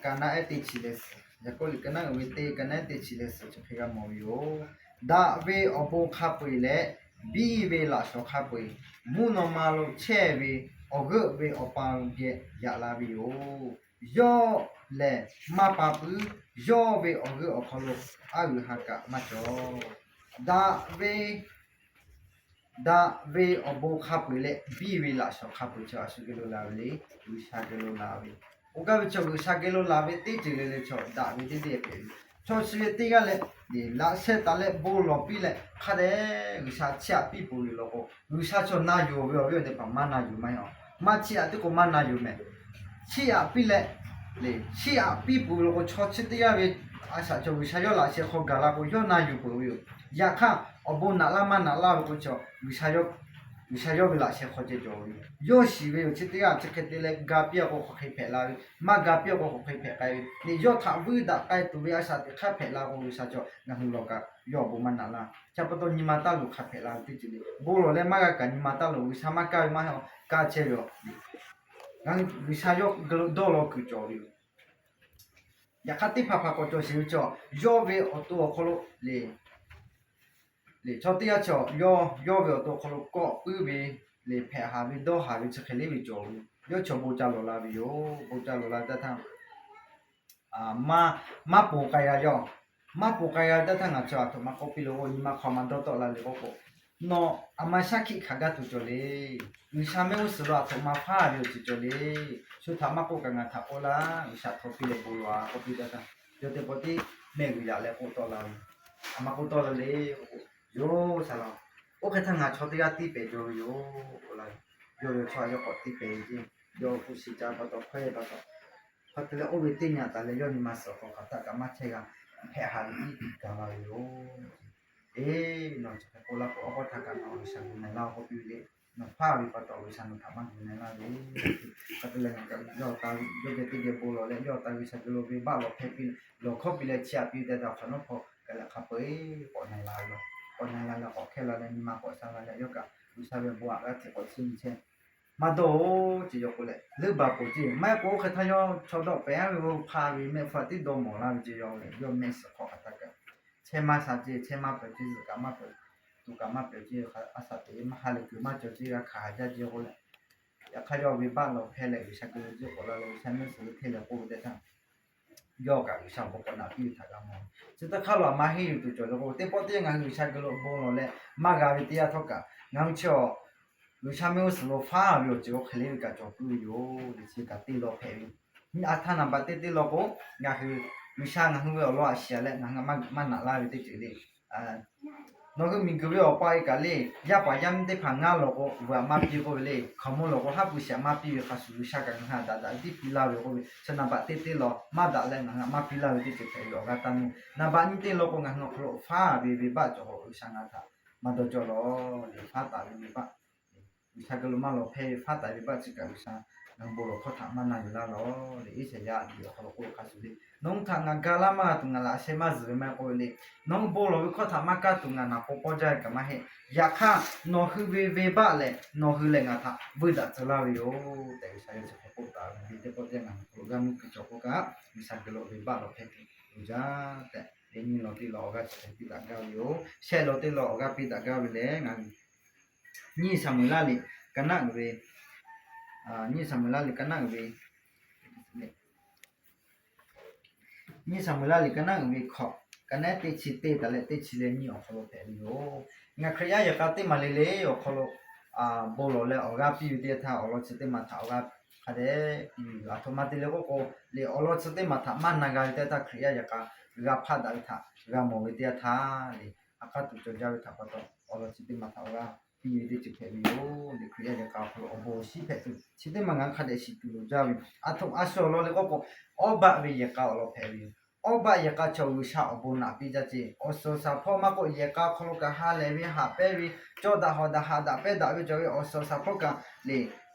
Ka naˉ ehˉ teˇ chi leh suhˍ, Yaˍkoˆ liꞈ ka naˉ uiˍ ve teˇ, ka naˉ ehˉ teˇ chi leh suhˍ chi hk'e g'a mawˬ ve yoˬ. Daꞈ ve awˬ bon hk'a peu-eˬ leh biˇ ve laꞈ shawˍ hk'a peu-eˬ mvuhˇ naw ma lo chehˇ ve awˬ g'euˆ ve Awˬ pa geh yaꞈ la ve yoˬ. Yawˇ lehˬ maˇ pa puiˉ. Yawˇ ve awˬ g'euˆ awˬ hk'aw lo aˉ g'uiˬ ha kaꞈ maˇ cawˬ. Daꞈ ve Daꞈ ve awˬ bon hk'a peu-eˬ leh biˇ ve laꞈ shawnˍ hk'a peu-eˬ chaw a shu geh lo la ve le, G'uiˬsha geh lo la ve. Oˇ gaˇ ve chaw G'uiˬsha geh lo la ve teˇ ceuˬ le le chaw daꞈ ve teˇ deˇ hpehꞈ ve. Chaw chi ve teˇ g'aˇ leh, laꞈ sheh taˍ leh bon lawˬ piˇ leh hk'a dehꞈ G'uiˬsha chiˇ aꞈ piˇ peuˬ ve law k'o, G'uiˬsha chaw na yuˬ ve awˬ viˉ awˬ nyi teˇ hpaˍ maˇ na yuˬ maˇ heˆ. Maˇ chiˇ aꞈ teˇ k'o maˇ na yuˬ mehˍ. Chiˇ aꞈ piˇ leh, le, chiˇ aꞈ piˇ peuˬ ve law k'o, chaw chi teˇ g'aˇ ve a shaꞈ chaw G'uiˬsha yawˇ laꞈ sheh hk'aw gaˬ la k'o, yawˇ na yuˬ peuˬ ve yoˬ. Yaꞈ hk'aˇ, awˬ bon naꞈ laˇ maˇ naꞈ laˇ ve k'o, chaw G'uiˬsha yawˇ ve laꞈ sheh hk'aw ceh cawˬ ve yoˬ. Yawˇ shiˍ ve yoˬ. Chi teˇ g'aˇ chi hk'e te leh ga piˇ a k'o hk'aˬ hk'e hpehꞈ la ve, maˇ ga piˇ a k'o hk'aˬ hk'e hpehꞈ k'ai ve le. Yawˇ htaꞈ vuiˇ daꞈ k'ai tuˬ ve a shaꞈ teꞈ hk'aˇ hpehꞈ la k'o, G'uiˬsha chaw ngaˬ hui lawˬ kaꞈ yawˇ awˬ bon maˇ naꞈ laˇ. Chi pa taw nyi ma taˇ luˬ hk'a hpehꞈ la ve teˇ ceuˬ le. Bon lawˬ leh maˇ g'a kaꞈ nyi ma taˇ luˬ. G'uiˬsha maˇ kaˇ ve maˇ heˆ, kaˇ chehˇ ve yoˬ. Ngaˬ hui G'uiˬsha yawˇ geh lo dawˇ law kuiˬ cawˬ ve yoˬ. Yaꞈ hk'aˇ teˇ hpaˍ hpaˍ k'awꞈ cawˬ sheˍ ve chaw, yawˇ ve awˬ to awˬ hk'aw lo le, le chaw teˇ g'aˇ chaw yawˇ, yawˇ ve awˬ to awˬ hk'aw lo kawˆ puiˉ ve le, hpehꞈ haˍ ve dawˇ haˍ ve chi hk'e le ve cawˬ ve. Yawˇ chaw bon ca lawˬ la ve yoˬ. Bon ca lawˬ la ve teˇ htaˇ, maˇ, maˇ ponˬ k'ai g'a yawˇ. Maˇ ponˬ k'ai g'a ve teˇ htaˇ ngaˬ chaw aˬ htoꞈ ma k'oˆ piˇ le k'o, nyi ma hk'aw ma dawˇ tawˆ la le k'oˆ k'o, nawˬ aˬ ma shaˉ hkiˆ hkanˍ gaˇ tuˬ cawˬ le. G'uiˬsha mehˆ g'uˇ suhˍ lo aˬ htoꞈ ma faˉ ve awˬ ceuˬ cawˬ le. Shu htaꞈ maˇ k'oˆ kaꞈ ngaˬ htaꞈ k'oˆ laˇ. G'uiˬsha htaw piˇ leh bon lawˬ a k'oˆ piˇ teˇ htaˇ, yawˇ teˇ pawˆ tiˉ mehˆ g'uiˬ yaꞈ leh k'oˆ tawˆ la ve. Aˬ ma k'oˆ tawˆ la le k'o, yoˬ saˍ laꞈ. Oˇ hk'e htaˇ ngaˬ chaw teˇ g'aˇ tiˇ pehˍ jaw ve yoˬ k'oˆ la ve. Yawˇ ve chaw a yawˇ k'awꞈ tiˇ pehˍ ve ceˇ. Yawˇ hpu shi ca pa taw hkawehˇ pa taw, hk'a te leh oˇ ve teˇ nyi taˍ leh yawˇ nyi ma suhˍ awˬ hk'aw hk'aˬ htaˆ kaꞈ maˇ chehˇ g'a. Hpehꞈ haˍ ve tiˉ gaˬ la ve yoˬ. Eˬ, nawˬ chi hk'e k'oˆ laˇ k'o, awˬ hk'aw htaˇ kaꞈ nawˬ G'uiˬsha gu na-e laˇ k'oˆ piˇ ve le. Nawˬ faˉ ve pa taw G'uiˬsha nawˬ htaꞈ maˇ gu na-e laˇ ve. Hk'a te leh ngaˬ kaꞈ yawˇ ta, yawˇ geh teˇ geh bon lawˬ leh yawˇ ta G'uiˬsha geh lo venˇbaˆ lawˬ hpehˇ piˇ, lawˬ hkawˇ piˇ leh chiˇ aꞈ piˇ ve teˇ htaˇ, hk'aˬ nawˉ hpawˇ ka leh hk'a peu-eˬ k'awꞈ na-e la ve yoˬ. K'awꞈ na-e la leh k'awꞈ hkehˇ la leh nyi ma k'awꞈ sha la leh yawˇ kaꞈ G'uiˬsha ve bon aꞈ g'aˇ hteꞈ k'awꞈ chiˇ nyi chehˇ maˇ dawˇ-oˬ ceˇ. Yawˇ k'oˆ leh leuˉ baˬ peuˬ ceˇ. Maˇ heˆ k'o oˇ hk'e htaˇ yawˇ chaw dawˆ pehˍ ve, hpaˇ ve mehˆ hpfuhˇ tiˉ dawˇ mawˬ laˇ ve ceˇ. Yawˇ leh yawˇ mehˆ suhˍ hk'aw hk'aˬ htaˇ kaꞈ chehˇ maˇ sha ceˇ, chehˇ maˇ peuˬ ceˇ, zuhꞈ kaꞈ maˇ peuˬ, tuˬ kaꞈ maˇ peuˬ ceˇ, a shaꞈ teꞈ maˇ ha leh kuiˬ maˇ cawˬ ceˇ, g'a hkanˍ haˍ jaˇ ceˇ k'oˆ leh, yaꞈ hk'aˇ yawˇ venˇbaˆ lawˬ hpehˇ leh G'uiˬsha geh lo jiˆ k'awꞈ la leh G'uiˬsha mehˆ suhˍ lo hteˇ leh k'oˆ ve teˇ htaˇ, yawˇ kaꞈ G'uiˬsha awˬ bon k'awꞈ naꞈ piˇ ve htaꞈ g'a mawˬ. Chi teˇ hk'aˇ lo aˬ ma henˇ yuˬ tuˬ cawˬ le k'o, teˇ pawˆ teˇ yanˇ ngaˬ hui G'uiˬsha geh lo bon lawˬ leh maˇ g'a ve teˇ yanˇ htawˇ kaꞈ ngaˬ hui chi awˬ G'uiˬsha mehˆ g'uˇ suhˍ lo faˉ ve awˬ ceuˬ hk'e le ve kaꞈ cawˬ puiˉ ve yoˬ. Chi kaꞈ teˇ law hpehꞈ ve, a htaˇ naˍ baꞈ teˇ teˇ law k'o, ngaˬ hui G'uiˬsha ngaˬ hui ve awˬ lawn aꞈ shiˍ leh ngaˬ hui maˇ naꞈ laˇ ve teˇ ceuˬ le. Nawˬ hui miˬguiˬ ve awˬ pa e kaꞈ le, yaˇ paˍ yaˇ miˇ teˇ hpaˍ ngaˇ lawˬ k'o, veuꞈ aꞈ maˇ piˇ k'oˆ ve le. Hkaoˍmonˇ lawˬ k'o, haˉ pui shiˍ aꞈ maˇ piˇ ve hk'a shuˍ, G'uiˬsha kaꞈ ngaˬ hui aꞈ daꞈ daꞈ tiˉ piˇ laˇ ve k'oˆ ve, chi naˍ baꞈ teˇ teˇ law maˇ daꞈ leh ngaˬ hui aꞈ maˇ piˇ laˇ ve teˇ ceuˬ hpehꞈ ve awˬ g'aˇ taˇ nuˇ. Naˍ baꞈ nyiˇ teˇ law k'o, ngaˬ hui awˬ hk'aw lo faˉ ve venˇbaˆ cawˬ k'o, G'uiˬsha ngaˬ hui htaꞈ maˇ dawˇ cawˇ lawˬ le. Faˉ taˍ ve venˇbaˆ, G'uiˬsha geh lo maˇ lawˬ hpehˇ ve faˉ taˍ ve venˇbaˆ chi kaꞈ G'uiˬsha ngaˬ hui bon lawˬ hkawˇ htaꞈ maˇ na yuˬ laˇ lawˬ le. Iˉsaˍyaˆ liꞈ awˬ hk'aw lo k'oˆ ve hk'a shuˍ le, nawˬ hui htaꞈ ngaˬ ga laˇ maˇ g'a tuˬ, ngaˬ laꞈ sheh maˇ zuhˬ ve maˇ heˆ k'oˆ ve le. Nawˬ hui bon lawˬ ve hkawˇ htaꞈ maˇ kaˇ tuˬ ngaˬ naˍ k'o pawˇ jaˇ ve kaꞈ maˇ heˆ. Yaꞈ hk'aˇ nawˬ hui ve venˇbaˆ lehˬ nawˬ hui lehˬ ngaˬ htaꞈ vuiˇ daꞈ tcuh laˇ ve yoˬ tehꞈ, G'uiˬsha yawˇ chi hk'e k'oˆ taˍ ve le. Teˇ pawˆ teˇ yanˇ ngaˬ hui hk'aw lo g'aˇ nuˇ kuiˬ cawˬ k'oˆ kaꞈ, G'uiˬsha geh lo venˇbaˆ lawˬ hpehˇ tuˬ uiˍ jaˇ tehꞈ, teˇ nyi law teˇ law awˬ g'aˇ chi hk'e piˇ daꞈ gaˇ ve yoˬ. Shehˆ law teˇ law awˬ g'aˇ piˇ daꞈ gaˇ ve lehˬ, ngaˬ hui nyiˇ Saˍmo-eˍlaˆ liꞈ ka naˆ uiˍ ve, nyiˇ Saˍmo-eˍlaˆ liꞈ ka naˆ uiˍ ve, nyiˇ Saˍmo-eˍlaˆ liꞈ ka naˆ uiˍ ve hkawꞈ, ka naˆ teˇ chi teˇ taˍ leh teˇ chi leh nyiˇ awˬ hk'aw lo hpehꞈ ve yoˬ. Ngaˬ Hkriꞈ yaˇ yehˬ k'a teˇ maˬ le le awˬ hk'aw lo bon lawˬ leh awˬ g'aˇ piˇ ve teˇ yanˇ htaˇ, awˬ lawn chi teˇ maˬ htaꞈ awˬ g'aˇ hk'a dehꞈ piˇ ve yoˬ. Aˬ htoꞈ ma te le k'oˆ k'o, le awˬ lawn chi teˇ maˬ htaꞈ maˇ na g'a ve teˇ yanˇ htaˇ, Hkriꞈ yaˇ yehˬ k'a g'a hpaˆ daꞈ ve htaꞈ g'a mawˬ ve teˇ yanˇ htaˇ le, a k'aˉ tuˬ cawˬ jaˇ ve htaꞈ pa taw, awˬ lawn chi teˇ maˬ htaꞈ awˬ g'aˇ piˇ ve teˇ ceuˬ hpehꞈ ve yoˬ. Hkriꞈ yaˇ yehˬ k'a awˬ hk'aw lo awˬ bon awˬ shinˉ hpehꞈ tuˬ chi teˇ maˬ ngaˬ hui hk'a dehꞈ shiˍ tuˬ loˍ jaˇ ve. Aˬ htoꞈ ma a shu awˬ lawn le k'oˆ k'o, awˇ baˆ ve yehˬ k'a awˬ lawn hpehꞈ ve yoˬ. Awˇ baˆ yehˬ k'a chaw G'uiˬsha awˬ bon naꞈ piˇ jaˇ ceˇ. Awˬ suhˍ awˬ shaˍ hpawˇ maˇ k'oˆ, yehˬ k'a awˬ hk'aw lo kaꞈ ha lehˬ ve haꞈ pehnˇ ve, cawˇ daꞈ hawˍ daꞈ haꞈ daꞈ pehnˇ daꞈ ve cawˬ ve awˬ suhˍ awˬ shaˍ hpawˇ kaꞈ le,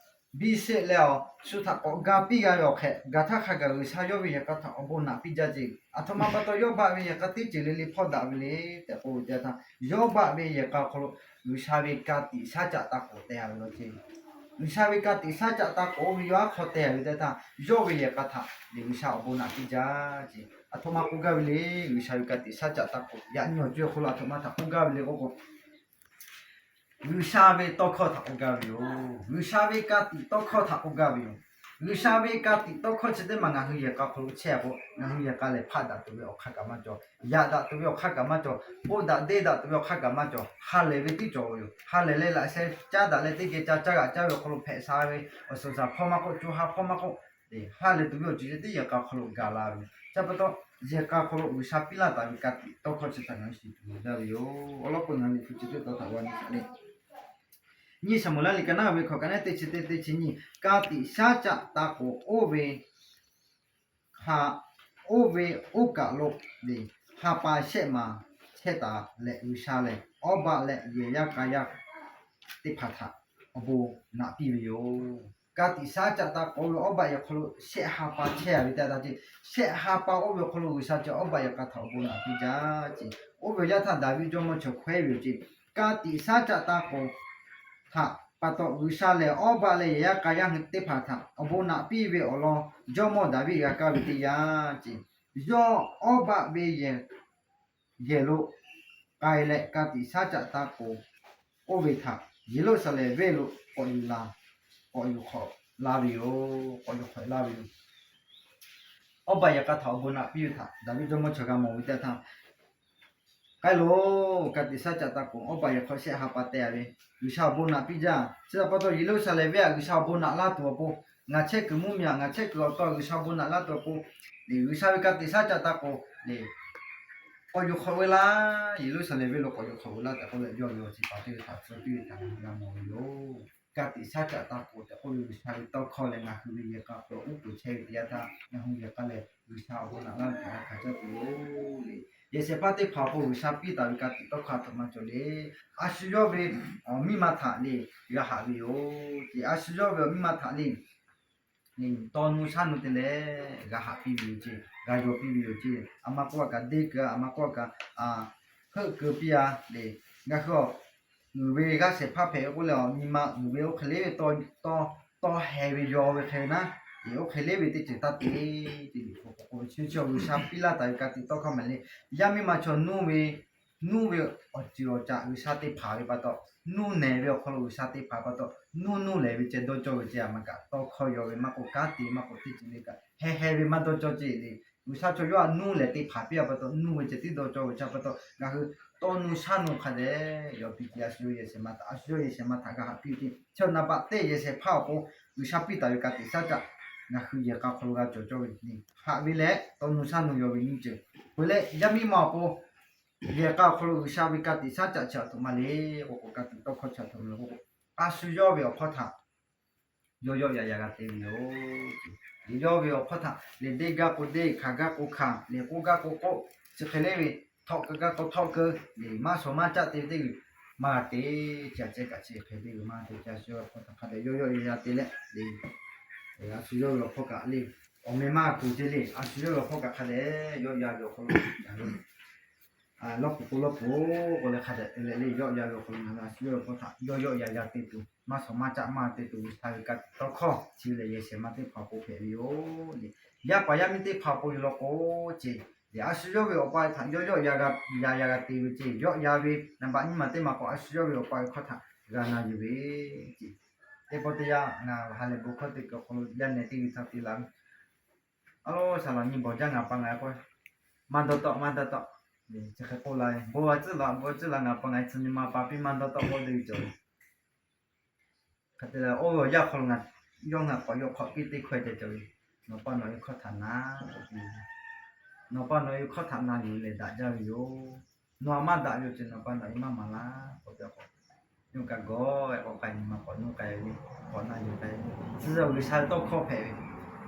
biˇ sheˆ leh awˬ shu htaꞈ k'awꞈ ga piˇ g'a ve awˬ hk'ehꞈ, gaˬ htaˇ hk'a gaˬ G'uiˬsha yawˇ ve yehˬ k'a htaꞈ awˬ bon naꞈ piˇ jaˇ ceˇ. Aˬ htoꞈ ma pa taw yawˇ baˆ ve yehˬ k'a teˇ ceuˬ le le hpawˇ daꞈ ve le tehꞈ k'oˆ ve teˇ yanˇ htaˇ, yawˇ baˆ ve yehˬ k'a awˬ hk'aw lo G'uiˬsha ve ka tiꞈ shaˉ caꞈ taˇ k'oˍ teh a ve law ceˇ. G'uiˬsha ve ka tiꞈ shaˉ caꞈ taˇ k'oˍ ve yawˇ aˉ hk'aw teh a ve teˇ yanˇ htaˇ, yawˇ ve yehˬ k'a htaꞈ le G'uiˬsha awˬ bon naꞈ piˇ jaˇ ceˇ. Aˬ htoꞈ ma k'oˆ gaˇ ve le, G'uiˬsha ve ka tiꞈ shaˉ caꞈ taˇ k'oˍ yaꞈ nyi awˬ co e hk'aw lo aˬ htoꞈ ma htaꞈ k'oˆ gaˇ ve le k'oˆ k'o, G'uiˬsha ve tawˇ hkawˇ htaꞈ k'oˆ gaˇ ve yoˬ. G'uiˬsha ve ka tiꞈ tawˇ hkawˇ htaꞈ k'oˆ gaˇ ve yoˬ. G'uiˬsha ve ka tiꞈ tawˇ hkawˇ chi teˇ maˬ ngaˬ hui yehˬ k'a hk'aw lo chehˇ a k'o, ngaˬ hui yehˬ k'a lehˬ hpaˆ daꞈ tuˬ ve awˬ hk'aˇ kaꞈ maˇ cawˬ, yaꞈ daꞈ tuˬ ve awˬ hk'aˇ kaꞈ maˇ cawˬ, k'oˆ daꞈ deˇ daꞈ tuˬ ve awˬ hk'aˇ kaꞈ maˇ cawˬ, ha lehˬ ve tiˉ cawˬ ve yoˬ. Ha lehˬ leh laꞈ sheh caˉ daꞈ leh teˇ geh ca caˇ g'aꞈ caˇ ve awˬ hk'aw lo hpehꞈ sha ve awˬ suhˍ shaˍ hpawˇ maˇ k'oˆ, co ha hpawˇ maˇ k'oˆ, ha lehˬ tuˬ ve awˬ ceuˬ chi teˇ yehˬ k'a hk'aw lo gaˬ la ve. Chi pa taw, yehˬ k'a hk'aw lo G'uiˬsha piˇ laˇ taˍ ve ka tiꞈ tawˇ hkawˇ chi htaꞈ ngaˬ hui shiˍ tuˬ loˍ jaˇ ve yoˬ. Awˬ lawn k'o, ngaˬ hui liꞈ hpu chi teˇ taw htaꞈ g'a nyi shaˍ le. Nyiˇ Saˍmo-eˍlaˆ liꞈ ka naˉ ve hkawꞈ ka naˉ teˇ chi teˇ teˇ chi nyiˇ, ka tiꞈ shaˉ caꞈ taˇ k'oˍ oˇ ve ha, oˇ ve oˇ kaˬ lo le, ha pa shehˆ ma chehˇ taˍ leh, G'uiˬsha lehˬ awˇ baˆ leh yehˬ yaˇ k'a yaˇ teˇ hpaˍ htaꞈ awˬ bon naꞈ piˇ ve yoˬ. Ka tiꞈ shaˉ caꞈ taˇ k'oˍ ve awˇ baˆ yehˬ hk'aw lo shehˆ ha pa chehˇ a ve teˇ yanˇ htaˇ ce, shehˆ ha pa oˇ ve awˬ hk'aw lo G'uiˬsha ceh awˇ baˆ yehˬ k'a htaꞈ awˬ bon naꞈ piˇ jaˇ ce. Oˇ ve yaˇ htaˇ Daˍviˆ jawˇmawˇ chaw hkawehˇ ve yoˬ ce. Ka tiꞈ shaˉ caꞈ taˇ k'oˍ htaꞈ pa taw, G'uiˬsha lehˬ awˇ baˆ leh yehˬ yaˇ k'a yaˇ teˇ hpaˍ htaꞈ awˬ bon naꞈ piˇ ve awˬ lawn jawˇmawˇ Daˍviˆ g'a kaˇ ve teˇ yanˇ ce, yawˇ awˇ baˆ ve yehˬ yehˬ lo k'ai leh ka tiꞈ shaˉ caꞈ taˇ k'oˍ oˇ ve htaꞈ Yeˍruˆsaˍlehnˍ venˇ lo k'awꞈ yuˬ la, k'awꞈ yuˬ hk'awꞈ laˇ ve yoˬ. K'awꞈ yuˬ hk'awꞈ laˇ ve yoˬ. Awˇ baˆ yehˬ k'a htaꞈ awˬ bon naꞈ piˇ ve htaꞈ Daˍviˆ jawˇmawˇ chaw g'a mawˬ ve teˇ htaˇ, k'ai loˬ, ka tiꞈ shaˉ caꞈ taˇ k'oˍ awˇ baˆ yehˬ hk'aw shehˆ ha pa teh a ve, G'uiˬsha awˬ bon naꞈ piˇ jaˇ. Chi htaꞈ pa taw, Yeˍruˆsaˍlehnˍ venˇ aꞈ G'uiˬsha awˬ bon naꞈ laˇ tuˬ awˬ pon, ngaˬ chehˇ kuiˬ mvuhˇmiˬ aꞈ ngaˬ chehˇ kuiˬ awˬ taw G'uiˬsha awˬ bon naꞈ laˇ tuˬ awˬ pon, G'uiˬsha ve ka tiꞈ shaˉ caꞈ taˇ k'oˍ le, k'awꞈ yuˬ hk'awꞈ ve laˇ. Yeˍruˆsaˍlehnˍ venˇ lo k'awꞈ yuˬ hk'awꞈ ve laˇ tehꞈ k'oˆ leh, yawˇ ve awˬ chi pa teˇ ve htaꞈ tcuh piˇ ve htaꞈ ngaˬ hui g'a mawˬ ve yoˬ. Ka tiꞈ shaˉ caꞈ taˇ k'oˍ tehꞈ k'oˆ ve G'uiˬsha ve tawˇ hkawˇ lehˬ, ngaˬ hui ve yehˬ k'a hk'aw lo uˉ peunˍ chehˇ ve teˇ yanˇ htaˇ, ngaˬ hui yehˬ k'a lehˬ G'uiˬsha awˬ bon naꞈ laˇ ve htaꞈ g'a hkanˍ caˇ tuˬ yoˬ le. Yehˬ shehˍ hpaˇ teˇ hpaˍ awˬ pon G'uiˬsha piˇ taˍ ve ka tiꞈ tawˇ hkawˇ a htoꞈ ma cawˬ le. A shu yawˇ ve awˬ miˇ ma htaꞈ le g'a haꞈ ve yoˬ ce. A shu yawˇ ve awˬ miˇ ma htaꞈ le taw nu shaˉ nu te leh g'a haꞈ piˇ ve yoˬ ce, g'a yaw piˇ ve yoˬ ce. A ma k'oˆ a kaꞈ deˇ keu a, a ma k'oˆ a kaꞈ heuˆ keu piˇ a le. Ngaˬ hui a uiˍ ve g'aˇ shehˍ hpaˇ hpehꞈ ve k'oˆ leh, a nyi ma uiˍ ve oˇ hk'e le ve taw, taw heh ve yaw ve hk'e naˉ, oˇ hk'e le ve teˇ ceuˬ taˇ te. Te liꞈ hpu k'awꞈ k'oˆ ve chi chi G'uiˬsha piˇ laˇ taˍ ve ka tiꞈ tawˇ hkawˇ maˬ le. Yaˇ miˇ ma chaw nuˇ ve nuˇ ve awˬ ceuˬ awˬ caꞈ G'uiˬsha te hpanˍ ve pa taw, nuˇ nehˬ ve awˬ hk'aw lo G'uiˬsha te hpanˍ pa taw, nuˇ nuˇ lehˬ ve ceh dawˇ cawˇ ve ceh, a ma kaꞈ tawˇ hkawˇ yaw ve maˇ k'oˆ, kanˉ te maˇ k'oˆ, teˇ ceuˬ le kaꞈ heh heh ve maˇ dawˇ cawˇ ce le. G'uiˬsha chaw yawˇ htaꞈ nuˇ lehˬ te hpanˍ piˇ a pa taw, nuˇ ve ceh tiˉ dawˇ cawˇ ve chi pa taw, ngaˬ hui taw nu shaˉ nu hk'a dehꞈ yaw piˇ ce. A shu yawˇ yehˬ shehˍ ma htaꞈ, a shu yawˇ yehˬ shehˍ ma htaꞈ g'a haꞈ piˇ ve ce. Chi naˍ baꞈ teˇ yehˬ shehˍ hpaˇ awˬ pon G'uiˬsha piˇ taˍ ve ka tiꞈ shaˉ caꞈ ngaˬ hui yehˬ k'a hk'aw lo g'a cawˬ cawˇ ve le. Haꞈ ve leh taw nu shaˉ nu yaw ve nyiˇ ceuˬ. Peuˬ leh yaˇ miˇ ma awˬ pon yehˬ k'a awˬ hk'aw lo G'uiˬsha ve ka tiꞈ shaˉ caꞈ chi a htoꞈ ma le k'o k'o, ka tiꞈ tawˇ hkawˇ chi a htoꞈ ma le k'o k'o, a shu yawˇ ve awˬ hkawˇ htaꞈ yawˇ yawˆ yaꞈ yaꞈ g'a te ve yoˬ. Yawˇ ve awˬ hkawˇ htaꞈ le deˇ gaˇ k'o deˇ, hkanˍ gaˇ k'o hkanˍ, le k'oˆ gaˇ k'o k'oˆ, chi hk'e le ve htawˆ keu gaˇ k'o htawˆ keu, le maˇ shawˍ maˇ caˆ te ve teˇ g'uiˬ maˇ g'a te. Chi a ceh kaꞈ chi hk'e teˇ g'uiˬ maˇ g'a te. Chi a shu yawˇ ve awˬ hkawˇ htaꞈ hk'a dehꞈ yawˇ yawˆ yaꞈ yaꞈ te leh le, a shu yawˇ ve awˬ hkawˇ kaꞈ le, awˬ meh maˇ g'a kuˬ ce le. A shu yawˇ ve awˬ hkawˇ kaꞈ hk'a dehꞈ yawˆ yaꞈ ve awˬ hk'aw lo lawˇ kuˬ k'o lawˇ kuˬ k'o leh hk'a dehꞈ te leh le, yawˆ yaꞈ ve awˬ hk'aw lo ngaˬ hui a shu yawˇ ve awˬ hkawˇ htaꞈ yawˇ yawˆ yaꞈ yaꞈ te tuˬ, maˇ shawˍ maˇ caˆ maˇ te tuˬ, G'uiˬsha ve ka tiꞈ tawˇ hkawˇ chi lehˬ yehˬ shehˍ ma teˇ hpaˍ awˬ pon hpehꞈ ve yoˬ le. Yaˇ paˍ yaˇ miˇ teˇ hpaˍ awˬ pon yoˬ law k'o ce, le a shu yawˇ ve awˬ pa htaꞈ yawˇ yawˆ yaꞈ yaꞈ yaꞈ g'a te ve ce. Yawˆ yaꞈ ve naˍ baꞈ nyiˇ maˬ teˇ maˬ k'o, a shu yawˇ ve awˬ pa ve hkawˇ htaꞈ g'a na yuˬ ve ce. Teˇ pawˆ teˇ yanˇ ngaˬ ha lehˬ bon hkawˇ teˇ kuiˬ awˬ hk'aw lo yaˇ nehˬ teˇ g'uiˬ htaꞈ te la ve, a lo saˍ laꞈ nyi bawˬ jaˇ ngaˬ pa ngaˬ k'o, maˇ dawˇ tawˆ maˇ dawˇ tawˆ, chi hk'e k'oˆ la ve, bon a tcuhˉ la bon a tcuhˉ la ngaˬ pa ngaˬ tcuh nyi ma pa piˇ maˇ dawˇ tawˆ k'oˆ te ve cawˬ ve. Hk'e te leh oˇ ve awˬ yanˇ hk'aw lo ngaˬ yawˇ ngaˬ k'awꞈ yaw hk'awꞈ piˇ teˇ hkawˇ ceh cawˬ ve, nawˬ pa nawˬ ve hkawˇ htaꞈ na k'oˆ piˇ ve, nawˬ pa nawˬ ve hkawˇ htaꞈ na yuˬ leh daꞈ jaˇ ve yoˬ. Nawˬ a maˇ daꞈ ve awˬ ceuˬ nawˬ pa nawˬ e maˇ maˍ laˇ k'oˆ piˇ k'o, yawˇ kaꞈ gawˬ k'awꞈ k'ai nyi ma k'awꞈ nuˇ k'ai ve le, k'awꞈ na yuˬ k'ai ve le. Chi G'uiˬsha ve tawˇ hkawˇ hpehꞈ ve,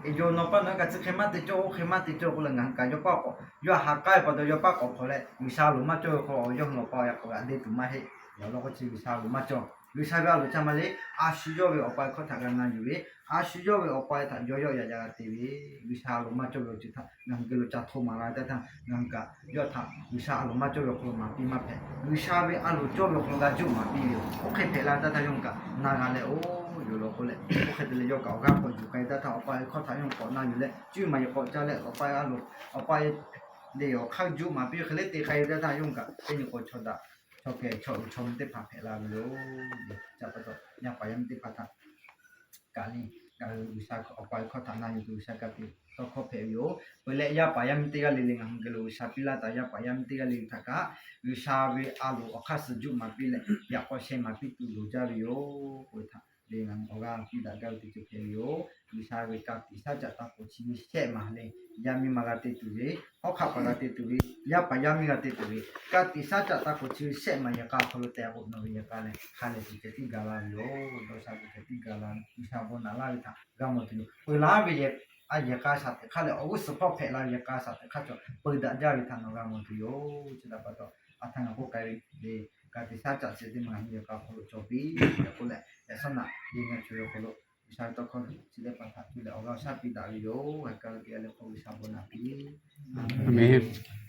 eˬ yoˬ nawˬ pa nawˬ e kaꞈ chi hk'e maˇ te cawˇ oˇ hk'e maˇ te cawˇ k'oˆ leh ngaˬ hui kaꞈ yawˇ paˇ k'awꞈ yawˇ ha k'ai pa taw yawˇ paˇ k'awꞈ hk'awꞈ leh G'uiˬsha loˍ maˇ cawˇ ve hk'aw lo yawˇ hui awˬ pa awˬ yaꞈ k'awꞈ g'aꞈ deˇ tuˬ maˇ heˆ. Awˬ lawn k'o chi G'uiˬsha loˍ maˇ cawˇ. G'uiˬsha ve a loˍ ca ma le, a shu yawˇ ve awˬ pa ve hkawˇ htaꞈ g'a na yuˬ ve, a shu yawˇ ve awˬ pa ve htaꞈ yawˇ yawˆ yaꞈ yaꞈ g'a te ve, G'uiˬsha a loˍ maˇ cawˇ ve awˬ ceuˬ htaꞈ ngaˬ hui geh lo ca hto maˍ la ve teˇ htaˇ, ngaˬ hui kaꞈ yawˇ htaꞈ G'uiˬsha a loˍ maˇ cawˇ ve awˬ hk'aw lo maˍ piˇ maˇ hpehꞈ. G'uiˬsha ve a loˍ cawˇ ve awˬ hk'aw lo g'a juˆ maˍ piˇ ve yoˬ. Oˇ hk'e hpehꞈ la ve teˇ htaˇ yawˇ hui kaꞈ na g'a leh oˇ yoˬ law k'oˆ leh, oˇ hk'e te leh yawˇ kaꞈ awˬ g'aˇ k'awꞈ yuˬ k'ai ve teˇ htaˇ awˬ pa ve hkawˇ htaꞈ yawˇ hui k'awꞈ na yuˬ leh cuˇ yiˍ maˍ yiˍ k'awꞈ ca leh awˬ pa ve a loˍ, awˬ pa ve le awˬ hk'aˇ juˆ maˍ piˇ ve hk'e le te k'ai ve teˇ htaˇ yawˇ hui kaꞈ teˇ nyi k'o chaw daꞈ chaw kehˬ chaw uiˍ chaw mvuh teˇ hpaˍ hpehꞈ la ve yoˬ. Ca pa taw yaˇ paˍ yaˇ miˇ teˇ hpaˍ htaꞈ kaꞈ le, g'a G'uiˬsha awˬ pa ve hkawˇ htaꞈ na yuˬ tuˬ G'uiˬsha ka tiꞈ tawˇ hkawˇ hpehꞈ ve yoˬ. Peuˬ leh yaˇ paˍ yaˇ miˇ teˇ g'aˇ le le ngaˬ hui geh lo G'uiˬsha piˇ laˇ taˍ, yaˇ paˍ yaˇ miˇ teˇ g'aˇ le le htaꞈ kaꞈ G'uiˬsha ve a loˍ awˬ hk'aˇ suh juˆ maˍ piˇ leh, yaꞈ k'aw sheh maˍ piˇ tuˬ loˍ jaˇ ve yoˬ k'oˆ ve htaꞈ le ngaˬ hui awˬ g'aˇ piˇ daꞈ gaˇ ve teˇ ceuˬ hpehꞈ ve yoˬ. G'uiˬsha ve ka tiꞈ shaˉ caꞈ taˇ k'oˍ chi ve shehˆ maˬ le, yaˇ miˇ ma g'a te tuˬ ve, hawˉ hk'aˆ paˍ g'a te tuˬ ve, yaˇ paˍ yaˇ miˇ g'a te tuˬ ve, ka tiꞈ shaˉ caꞈ taˇ k'oˍ chi ve shehˆ maˬ yehˬ k'a awˬ hk'aw lo tehꞈ k'oˆ nawˬ ve yehˬ k'a leh hk'a lehˬ tuˬ ceh tiˉ ga la ve yoˬ. Dawˇ sha tuˬ ceh tiˉ ga la ve, G'uiˬsha bon naꞈ laˇ ve htaꞈ g'a mawˬ tuˬ yoˬ. Peuˬ laˇ ve yehˬ, a yehˬ k'a shaˍ teꞈ hk'aˇ leh awˬ g'uˇ suhˍ hpawˇ hpehꞈ la ve yehˬ k'a shaˍ teꞈ hk'aˇ cawˬ peuˬ daꞈ jaˇ ve htaꞈ nawˬ g'a mawˬ tuˬ yoˬ. Chi htaꞈ pa taw, a htaˇ ngaˬ k'oˆ k'ai ve le, ka tiꞈ shaˉ caꞈ chi teˇ maˬ ngaˬ hui yehˬ k'a awˬ hk'aw lo cawˬ piˇ tehꞈ k'oˆ leh, yaꞈ shawˉ naꞈ le ngaˬ cawˬ ve awˬ hk'aw lo G'uiˬsha ve tawˇ hkawˇ chi teˇ hpaˍ htaꞈ cuˇ leh awˬ g'aˇ awˬ shaˉ piˇ daꞈ ve yoˬ. G'a kaˇ ve teˇ g'aˇ le hk'aw G'uiˬsha bon naꞈ piˇ. Aˍmenˍ.